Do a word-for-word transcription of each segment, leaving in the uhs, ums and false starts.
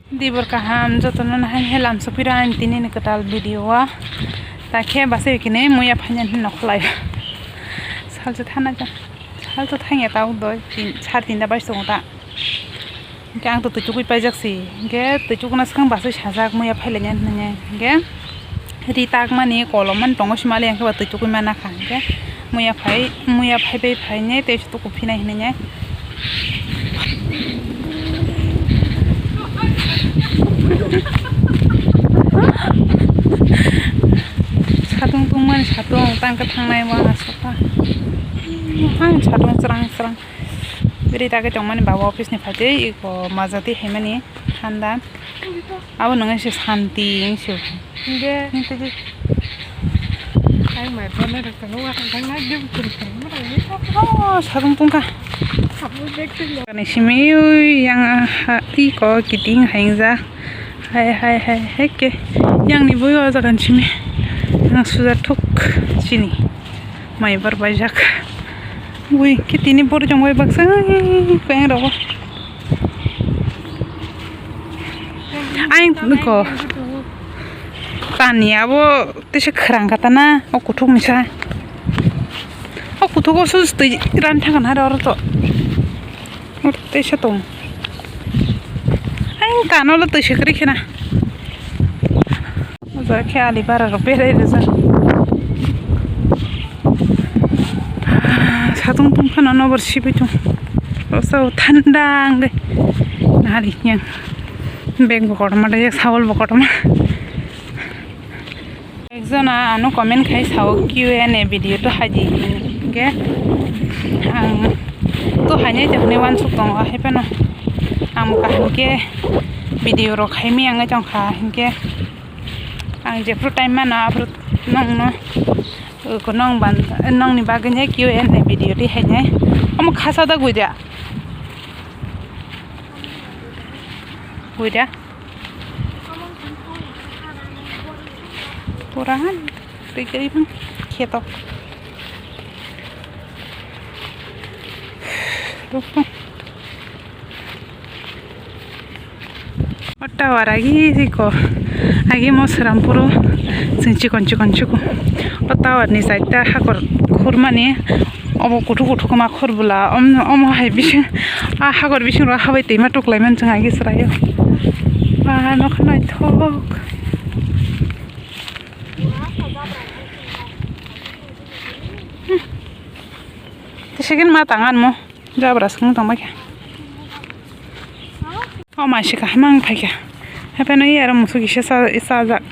Dibor kaham jotono nahai hai lam sopiro ani tini ni kwtal video o. Ta khe bwsai kini muya phainani hinwi nokholai. Salsa thana ja. Salsa thangya ta uk doi. Tin, sar tinta bai tongo ta. Hingke ang to twi chukui paijak si. Hingke twi chukuna swkang bwsai sajak muya phailainani hinwi. Hingke ri takmani kolom mani tongo si mali hingke ba twi chukui mana kha hingke muya phai, muya phai bai phainai tei se tuku phinai hinwi. Satung tungmani satung tangka thangnai bo aswk kha. Ang satung srang srang. Beri dagi tongmani baba office ni phaitwi iko majati haimani handa. Abo nungwi se santi wngse. Hingke. Ang mai phone rok tongo, wa kang kang na gym gym kang ma rang ni. Oh, sabung tungka. Sabung bag twi lo. Kani simi ui yang ha iko kiting haingja. Hai, hai, hai, hai ke. Yang ni bui o jagan simi. Ang suja thuk sini. Mai bar baijak. Ui, kitini bor jong bai baksa. Kayang rogo. Ang ko. Tani abo tese khrang kata na. O kuthuk ni sa. O kuthuk o sus twi ran thang na ro to. Tei se tong. Ang kano lo twi se kwrwi khena. O jaga khe ali bara rok berai rijak. Satung tong phano nobor sibui tong. Rosao thanda ang de. Nahali yang. Bag bo kotorma de, sawal bo kotorma. Ekjona ano comment khai sao Q and A video to haidi hingke ang to hainai to hinui wansuk tongo, hai phano ang kaham khe video rok khai miyang tongkha, hingke ang jephru time mano aphru nongno, nong ban, nongni bagwi Q and A video twi hainai. Omo khasa da guida, guida. Pura han twi kwrwi phang kheto. O tower agi iko, agi mo Serampuro chwng chikon chikon chikon. O tower ni side ta hakor khurmani. Obo kuthuk kuthuk ma khor bwla, om-, omo hai bising, a hakor bising ro habai twima tuklai man chwng agi chwraio. Ba nokha naithok. Hmm. Tei second ma tang anmo, jabra swng tong bai kha. O mai se kaham ang phaikha. Hapheno aro musuk kisa cha-, chajak.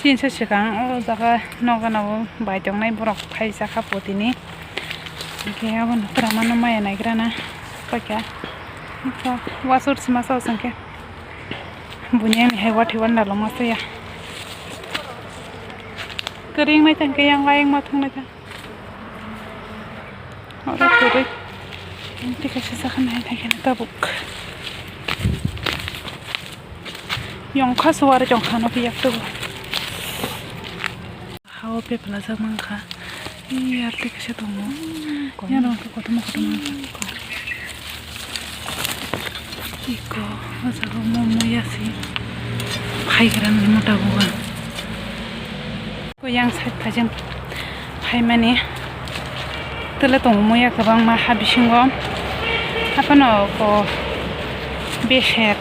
Chini se swkang o jaga nogo nogo bai tongnai borok phai jakha putini. Hingke abono twrama no maya naigrana paikha. Wasur sima sao songkhe. Buini ani hai watwi wanda loma saya. Kwrwng nai tangkhe yang ayang ma thang nai tang. Oro kwrwi. Tei kaisa sakha nai thangkhe tabuk. Yongkha suwari tongkha no piyak tubu. Hao peplajak mankha. Iyar tei kaisa tongo. Yano khe kotorma kotorma. Iko, o jaga o mo muya se phaigrani mota buga. Ko yang side phaijak phaimani tele tongo muya kwbangma ha bisingo. Haphano ko beser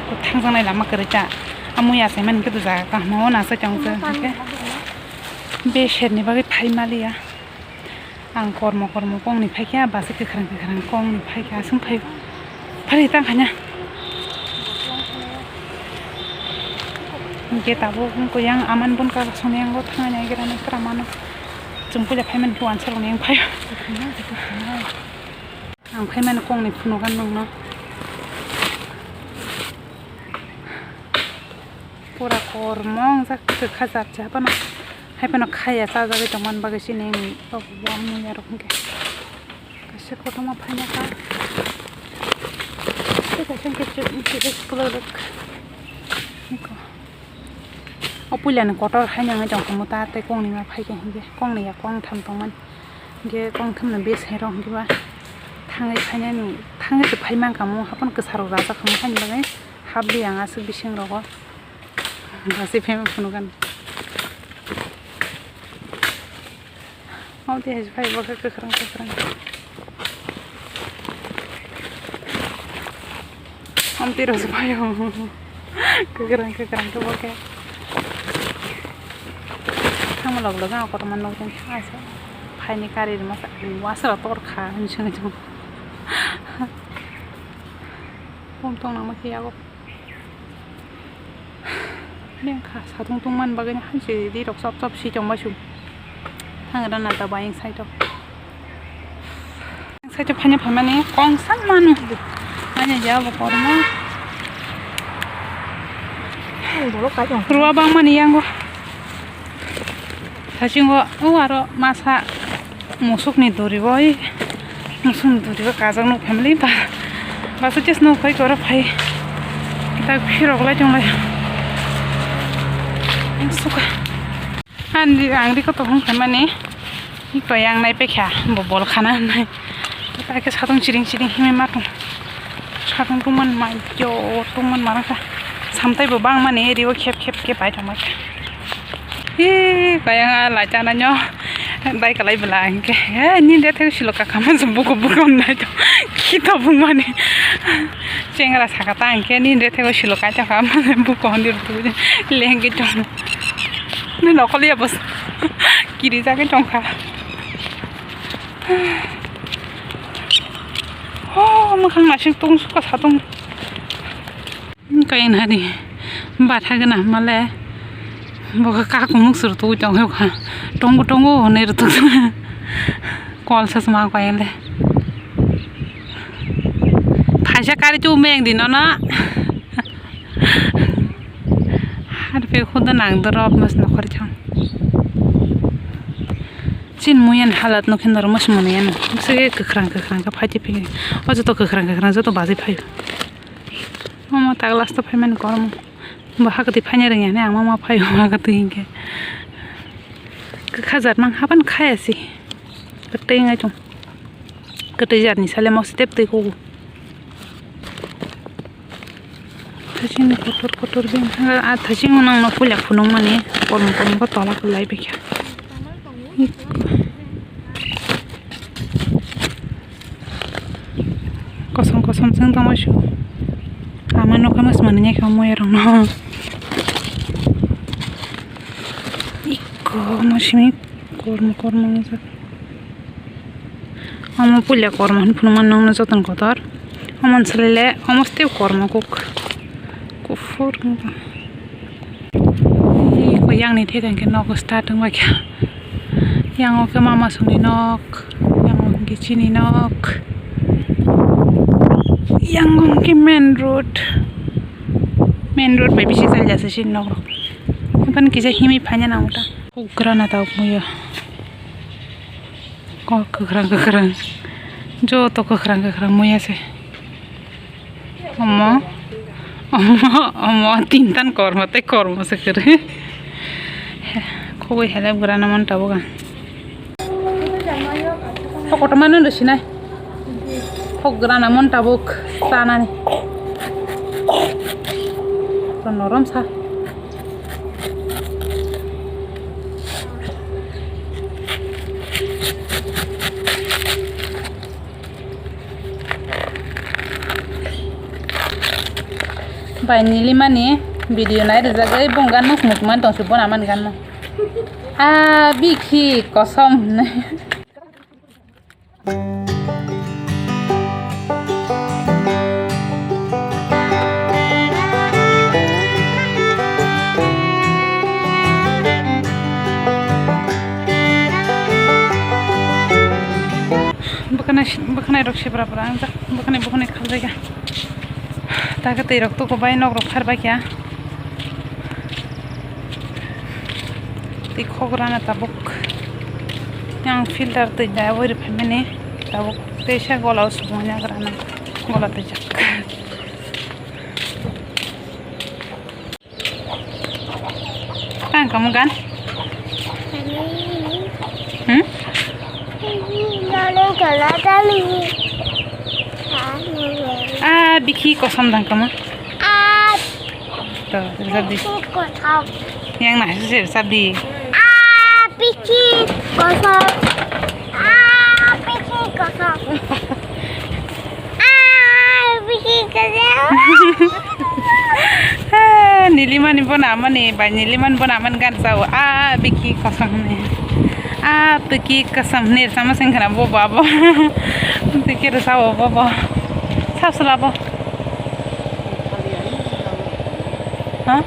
ko thangjaknai lama kwrwi ta. A muya se mani khe jaga kaham o nasa chang se hwnkhe beser ni bagwi phai maliya. Ang kormo kormo kongni phaikha, bwswk kwkhwrang kwkhwrang kongni phaikha, aswk phai, phari tang khanya. Hingke tabuk wngkha yang aman bun kaga songni yango thangani agera nang kwra mano. Chwng puila phaimani khe wansa rokni yang phaio. Ang phaimani kongni phunukha nongno. Pura kormo wngjak kwkha japcha phano. Hai phano khaya chajagwi tongmani bagwi sini wng tok bo wng ya rok hwnkhe. Kaisa kotorma phaina kha. Tei kaisa hwnkhe chwk chwk chwk kwlwk. O puilani kotor haino wngwi tongkha muta tei kongni ma phaikha hinkhe kongni ya kongtham tongmani. Hinkhe kongtham no bese rok hinkhe ba Thangwi phainani, thangwi se phai mankha mo, hapon kwsarok rajak kha mo, haini bagwi hapli ang aswk bising rogo. Basi phai ma phunukani. Hau tei hai phai bo khe kwkhwrang kwkhwrang. Hau tei rw se phai o. Kwkhwrang kwkhwrang khe bo khe. Thangma log log ang kotorma nukjagwi thang asa. Phaini kari rwma sa, wasra tor kha hinwi swngwi tongo. Bom tong nangma khe yago. Beng kha, satung tungmani bagwi haise rirok chop chop si tongbai su. Thangra na ta bayeng side o. Side o phanya phaimani kong san manu. Manya ya bo kormo. Ruwa bangmani yango. Sasingo o aro masa. Musukni duri bo, oi, musukni duri bo kajak nuk family ba, basa just nuk phai koro phai, tak phirok lai tong lai, suka. Ani ang ri koto hung khaimani, iko yang nai pekha, bo bol khana nai, tak khe satung chiring chiring himwi ma tong, satung tungman mai yo tungman ma kha, samtai bo bangmani ri o khep khep khe pai tong mai kha. Hi, kaya nga lai chana nyo. Dai kalai bela hingke. He, ni de thek silo kaka man sum buko buko nai to. Kita bungmani. Chengra saka ta hingke ni de thek silo kai chaka man buko hondir tu. Lengki to. Ni nokoli abos. Kiri jake tongka. Oh, mukhang nasing tung suka satung. Kain hari batha gana male bo kha kakumuk suru tu tong kha tongo tongo hone rutuk kol sasma kain le phaisa kari tu meng di no na har pe khuda nang dorop mas nokhor chang chin muyan halat no khin dorop mas mane yan se kwkhwrang kwkhwrang kha phaidi phi o joto kwkhwrang kwkhwrang joto bajai phaio. Omo ta glass to phaimani kormo. Bo hakatwi phaina rwngya hwnwi ang mama phaio hakatwi hinkhe. Kwkha jat mang hapan khaya se. Kwtwi wngwi tong. Kwtwi jatni sale mokse tep twi kugo. Thasingni kotor kotor bini thangkhe ah thasingo nangno puila phunukmani kormo kormo khe tola kwlai bikha. Kosom kosom chwng tongma su. Ama nokha mas manwi kha moya rokno. Ikko omo simi kormo kormo wngjak. Omo puila kormo hinwi phunukmani nokno jotono kotor. Omo swlai le omo tei kormo kuk. Kuphur wngkha. Iko yang ni thek hwnkhe nogo start wngbai kha. Yang o khe mama songni nok, yang o hwnkhe chini nok, yang o hwnkhe main road, main road bai bisi chaljak se chini nok rok. Haikhe kisa himwi phaina nango ta. Ugra na ta muya. Kok kwkhwrang kwkhwrang. Joto kwkhwrang kwkhwrang muya se. Omo. Omo, omo, tintan kormo tei kormo se kwrwi. Khogwi helep grana mon tabuk ang. Kotorma no sinai. Khok grana mon tabuk chanani. Norom sa. Bai nilimani video nai rijagwi bong ganno khumui khumui tongsi bona mani ganno. A bikhi kosom hinwi. Bwkhanai, bwkhanai rok sebra bwra wngjak, bwkhanai bwkhanai khaljak ya. Takhe twi rok tuku bai nok rok phar bai kha. Twi khok rana tabuk. Yang filter twi da oi rw phaimani tabuk teisa gola o sukmani agrana gola twijak. Tang kamu gan? Hmm? Naleng kala tali. Bikhi kosom dang kama. Ah, to, rwchap di. Bikhi kosom. Yang na sir rwchap di. Ah, bikhi kosom. Ah, bikhi kosom. Ah, bikhi kosom. Ah, Nilimani bo namani, bai Nilimani bo namani gan sao. Ah, bikhi kosom ni. Ah, bikhi kosom ni sama sing khana bo babo. Bikhi sao bo bo. Sab sala bo. Ha?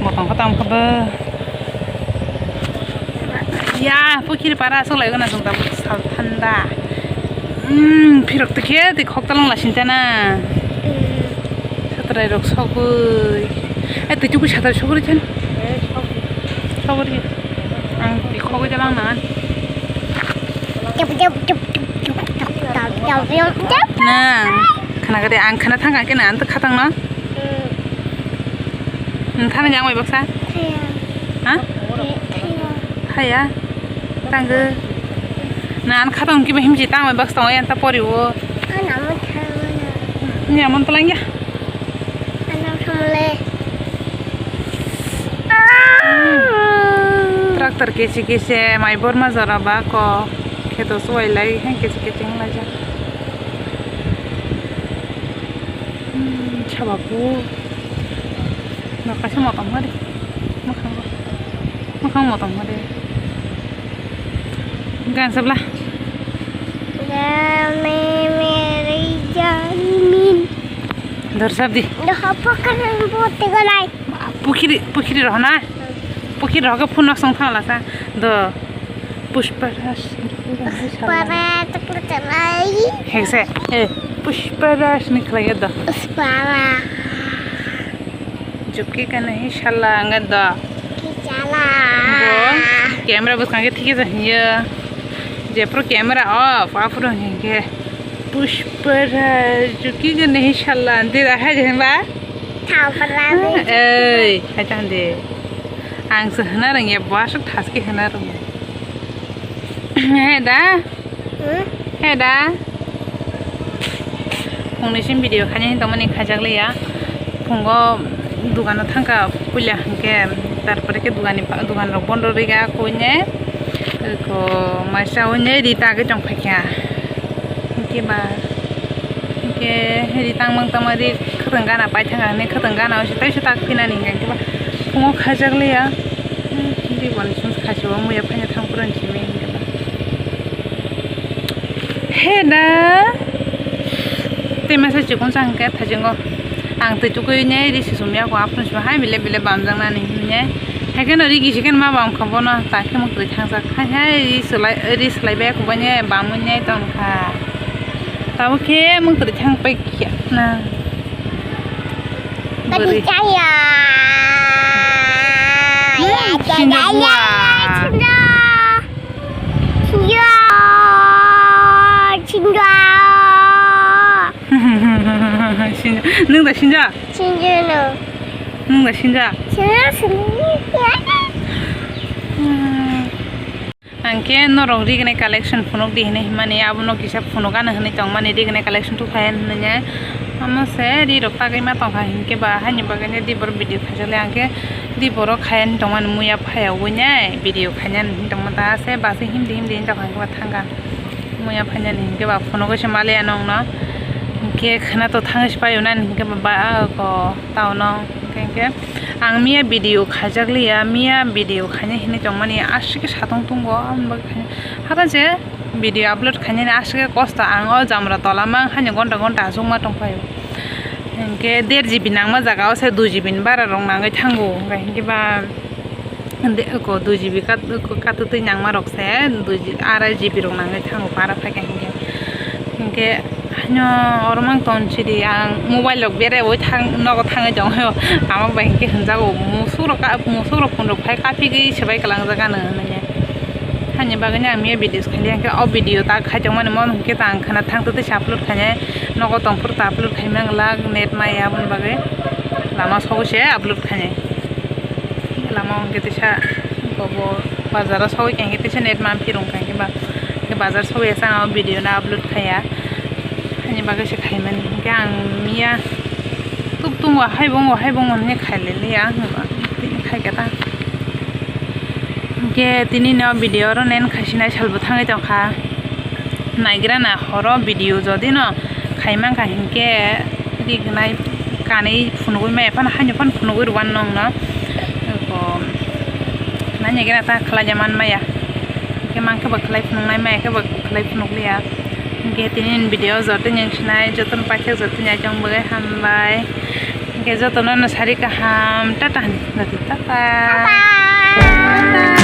Motong kha tamo kha bo. Ya, pukhiri para aswk lai gana jung tabuk sal thanda. Hmm, phirok tikhe tik khok talang la sinta na. Satrai rok sogwi. Eh, twi chukwi satrai sogwi chan. Sogwi. Ang tik khogwi talang na. Nang, khana gari ang khana thang khe na ang khatang no. Nthani yang bai baksa? Thaya. Ha? Thaya. Thaya. Tanggo. Na an khatong kiba himji tang bai baksa tong yang ta pori wo. Ana mo thaya na. Ni amon talang ya. Ana samle. Tractor kesi kesi mai bor ma jora ba ko kheto suwai lai hai kesi kesi wng lai jak. Hmm, sababu. Nokha se motom hade. Mokhang, mokhang motom hade. Gan sabla. Dame mere jamin. Dor sab di. Doha pakaran bote galai. Pukhiri, pukhiri rohna. Pukhiri rohke phun nok song thang lasa. Do. Pushpa Raj. Pushpa Raj, Pushpa Raj. Hekse. Eh, Pushpa Raj ni khlaiya do. Pushpa Raj. Juki ka nahi shala anga do. Ki chala. Bo camera bwskango thikhe ja hiya. Jephru camera off, aphuru hinkhe Pushpa Raj, juki ka nahi shala, ante da hai jemba. Thapra ni. Ei, hai ta hande. Ang se hana rang ya, bo aswk thaski hana rang. He da. Hmm? He da. Phungni sim video khaini hin tongmani khajak liya. Phungo dukano thangkha puila hinkhe, tarpore khe dukani, dukan rok bondo rwga kuine. Ko maisa hwnwi ri tagwi tong phaikha. Hinkhe ba, hinkhe ri tangmang tangmani khwtwng gana paithaka hinwi khwtwng gana se tei se tak phinani hinkhe ba phungo khajak liya. Biboni sung khachibo muya phaina thang phuru simi hinkhe ba. He da. Tei masa chikon sa hinkhe thajingo. Ang twi tukui ne ri sisum yago aphuru simi hai bile bile bamjaknani hinwi ne. Haikhe no ri gisi khe ma bam kha bono ta khe mwkhwtwi thangjak. Hai hai ri swlai, ri swlai bai khe bo ne bamwi ne tong kha. Tabuk khe mwkhwtwi thang pai khe na. Bwrwi. Tadi chaya. Hmm, ya, sinja ya, bua. Ya, sinja. Sinja. Sinja. Sinja. Nwng da sinja? Sinja no. Nwng da sinja? Sinja, sinja. Ang khe norok rignai collection phunuk di hinwi himani, abono kisa phunuk ano hinwi tongmani, rignai collection thukha hinwi ne. Omo se rirok tagwi ma tongkha hinkhe ba, haini bagwi ne di borok video khaijakle, ang khe di borok khai hinwi tongmani, muya phaiya ui ne video khainani hinwi tongma ta se, basi himdi himdi hinwi tongkha hinkhe ba thangkha. Muya phainani hinkhe ba phunugwi se maliya nokno. Hinkhe khwna to thangwi se paio nani hinkhe ba, ba, ah, ko, taono. Hinkhe, hinkhe ang miya video khaijak liya, miya video khaina hinwi tongmani aswk khe satong tongo, aboni bagwi khaina. Hakhe se video upload khainani aswk khe kosto, ang o jamra tola mang haino gonta gonta achukma tongphaio. Hinkhe der G B nangma jaga o se dui G B ni bara rok nangwi thango, hinkhe ba. Ande oko dui G B kat-, oko katwtwi nangma rok se dui G B, arai G B rok nangwi thango para phaikha hinkhe. Hinkhe haino oro mang tong sidi ang mobile rok beraiwi thang, nogo thangwi tongwi o. Ama bai hinkhe hwnjago musuk rok ka-, musuk rok phone rok phai kaphigwi swbai kwlangjak ano hinwi. Haini bagwino ang miya video se khailiya hinkhe o video ta khai tongmani mo hinkhe ta ang khwna thang twtwi se upload khainai nogo tongphuru ta upload khai manglak net maya aboni bagwi lama sogwi se upload khainai. Lama o hwnkhe teisa bobo bazar o sogwi kha hwnkhe teisa net mamphi rwngkha hwnkhe ba, hwnkhe bazar sogwi ya chwng o video no upload khaiya. Ani bagwi se khaimani. Hwnkhe ang miya tuk tung wa hai bong wa hai bong hwnwi khailai liya, ang tini khaikha ta. Hwnkhe tini no video oro nen khaisinai salbo thangwi tongkha. Naigra na horo video jodi no khaimankha hinkhe rignai kanwi phunugwi maya phano haino phano phunugwi rwan nongno. Naigra ta khlai ya man maya. Hwnkhe mankhe bo khlai phunuknai maya khe bo khlai phunukliya. Hwnkhe tini ni video joto ni wngsinai joto no paithak joto ni achang bagwi hambai. Hwnkhe joto no no sari kaham tata hinwi tata. Tata.